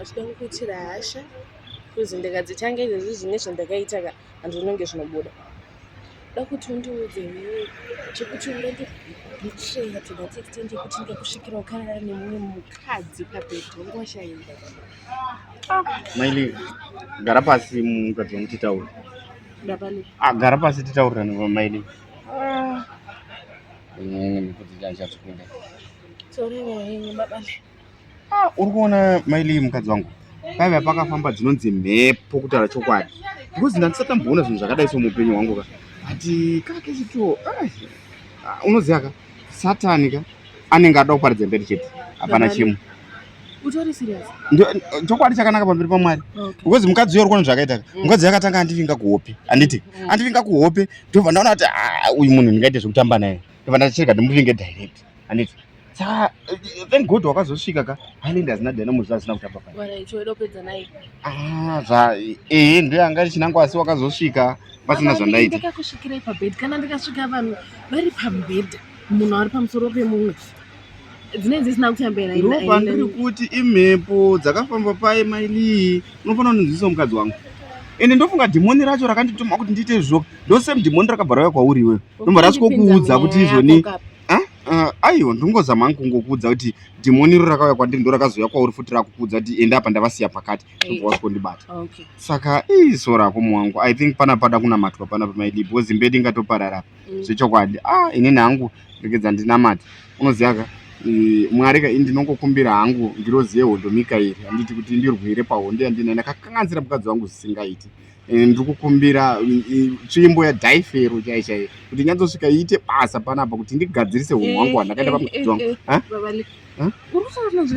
Achida kukuitira hasha kuzi ndikadzitanga izvezvi zvine zvandakaita ka, handinonge zvinobuda. Da kuti undiudze iwewe chekuti ungandibetreya to that extent yekuti ndikakusvikira ukarara nemumwe mukadzi pabhedhi, wanga washaenda? Maili, gara pasi mukadzi wangu titaure. Baba Lee. Ah, gara pasi titaurirane, Maili. Inini mukadzi chanchatsukunda. Sorry henyu, Baba Lee. Ah, uri kuona, Maili, mukadzi wangu, paiva pakafamba dzinonzi mhepo, kutaura chokwadi, because ndandisati ndamboona zvinhu zvakadai so muupenyu hwangu ka. But kakechito, unoziva ka, Satani ka anenge ada kuparidza mberi chete, hapana Baba Lee. chimwe. Utori serious? Chokwadi chakanaka pamberi paMwari. Because mukadzi uyo, uri kuona zvakaita ka, mukadzi uyo akatanga andivinga kuhope, handiti? Andivinga kuhope, ndobva ndaona kuti, ah, uyu munhu ndingaite zvekutamba naye. Ndobva ndachirega ndimuvinge direct, handiti? Saka thank God wakazosvika ka. Highlanders naDynamos asina kutamba pai. Alright, woda kupedza naye? Ah, zva ehe, ndo yanga iri chinangwa, asi wakazosvika pasina zvandaita. Ndakakusvikirai pabhedhi. Kana ndikasvika vanhu vari pabhedhi, munhu ari pamusoro pemumwe, dzinenge dzisina kutambira. Ndo pandiri kuti imhepo dzakafamba pai, Mailii. Unofanira kundinzwisa, mukadzi wangu. Ende ndofunga dhimoni racho rakandituma kuti ndiite izvozvo ndo same dhimoni rakabva rauya kwauri iwewe, ndobva rasvikokuudza kuti izvoni. Ah, aiwa, ndingozama hangu kungokuudza kuti dhimoni iro rakauya kwandiri ndo rakazouya kwauri futi, rakukuudza kuti enda apa, ndavasiya pakati, ndobva wasvikondibata. Saka iso rako muwangu, I think pana pada kunamatwa pana pamaili, because mbedi ingatoparara zvechokwadi. Ah, inini hangu regedza ndinamate. Unoziva ka, Mwari ka, ini ndinongokumbira hangu ngirozi yehondo Mikaeri, handiti, kuti ndirwire pahondo yandinayo. Ndakakanganisira mukadzi wangu zvisingaiti. Ndiri kukumbira tsvimbo yadhaifero chai chai kuti inyatsosvika iite basa panapa kuti ndigadzirise unhu hwangu hwandakaita pamukadzi wangu. Baba Lee. Huh? Uri kutaura.